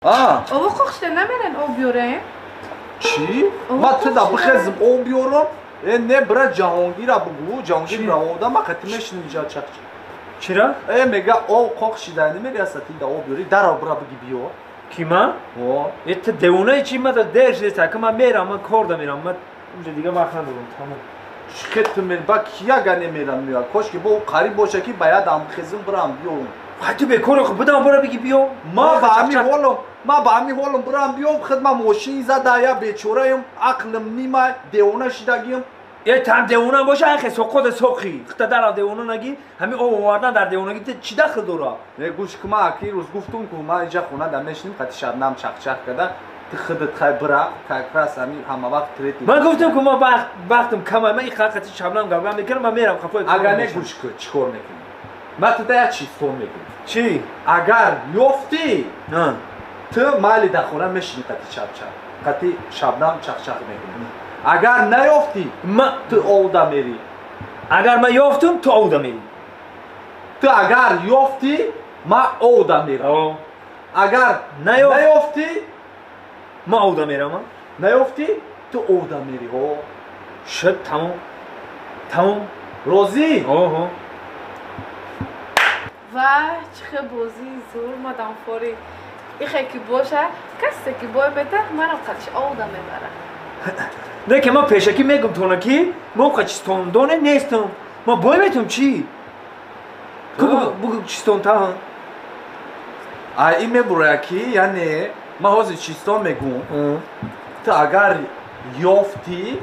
Ово қоқшида намерен об биёрем? Чӣ? Ма ту да бихезм об биёрам? Э не бира Ҷаҳонгира бугӯ, Ҷаҳонгир равода ма қати мешинем иҷа чақча. Чира? Э мега об қоқшида намери асати да об биёри, дарав бира биги биё. Ки ман? О. Э ту девонаи чӣ ма да дер шида ки ман мерам, ман кор да мерам, ман унҷа дига вақт надорам, тамом. Чӣ ту мер ба кия га немерам меояд? Кошки бо қариб боша ки баяд ам хезм бирам биёрам. Хай ту бекор будам бора биги биё. Ма ба ҳами ҳолам, ма ба ҳами ҳолам бирам биём, худ ма мошин зада я бечораем, ақлим нима, девона шидагием. Э там девона боша, ай хе соқода соқи. Хта дарав девона наги, ҳами об овардан дар девонагӣ ту чӣ дахл дора? Э гӯш ки ма аки рӯз гуфтум ку ма иҷа хона да мешинем қати Шабнам чақчақ када, ту худат хай бира, как раз ҳами ҳама вақт третий. Ман гуфтам ку ма вақтам камай, ман иқа қати Шабнам гап мекунам, ман мерам қафои. Агар не гӯш ку, чӣ кор мекунӣ? Ма ту да як чизтон мекунам. Чӣ? Агар ёфтӣ, ту майли дар хона мешинӣ қати чапчақ, қати Шабнам чақчақ мекунӣ. Агар наёфтӣ, ту овда мерӣ. Агар ман ёфтум, ту овда мерӣ. Ту агар ёфтӣ, ман овда мерам. Агар наёфтӣ, ман овда мерам. Наёфтӣ, ту овда мерӣ. О. Шуд, тамом. Тамом. Розӣ? Оҳо. Ва чӣ хел бозии зур мадам фори. Ихе ки боша, касе ки бой мета, манам қадиш овда мебара. Не ки ман пешакӣ мегум тона ки ман қачистондоне нестам. Ман бой метам чӣ? Ку бугу чистон та? А ин мебурояд ки яъне ман ҳозир чистон мегум. Ту агар ёфтӣ,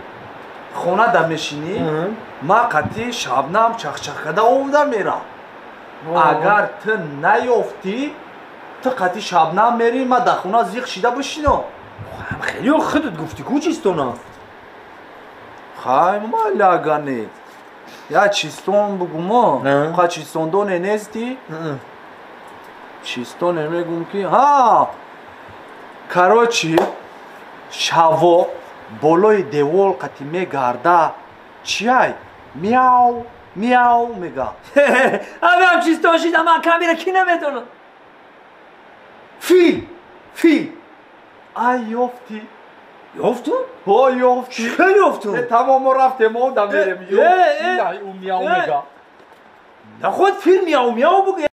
хона да мешинӣ, ман қати Шабнам чақчақ карда овда мерам. Агар ту наёфтӣ, ту қати Шабнам мерӣ, ман дар хона зиқ шида бишинам. Хеле худат гуфтӣ ку чистона? Хай майли агар не. Я чистон бугумо, қа чистондоне нестӣ? Чистоне мегум ки ҳа. Короче, шаво болои девол қати мегарда, чиай? Мяу, мяу мега. Ҳамеам чистон шида, ман камера ки намедонам. Фил, фил. Ай ёфтӣ. Ёфтум? Ҳо ёфтӣ. Чӣ ёфтум? Тамом мо рафтем, овда мерем. Ёфтӣ, ӯ мяу мега. Наход фил мяу мяу бугӯ.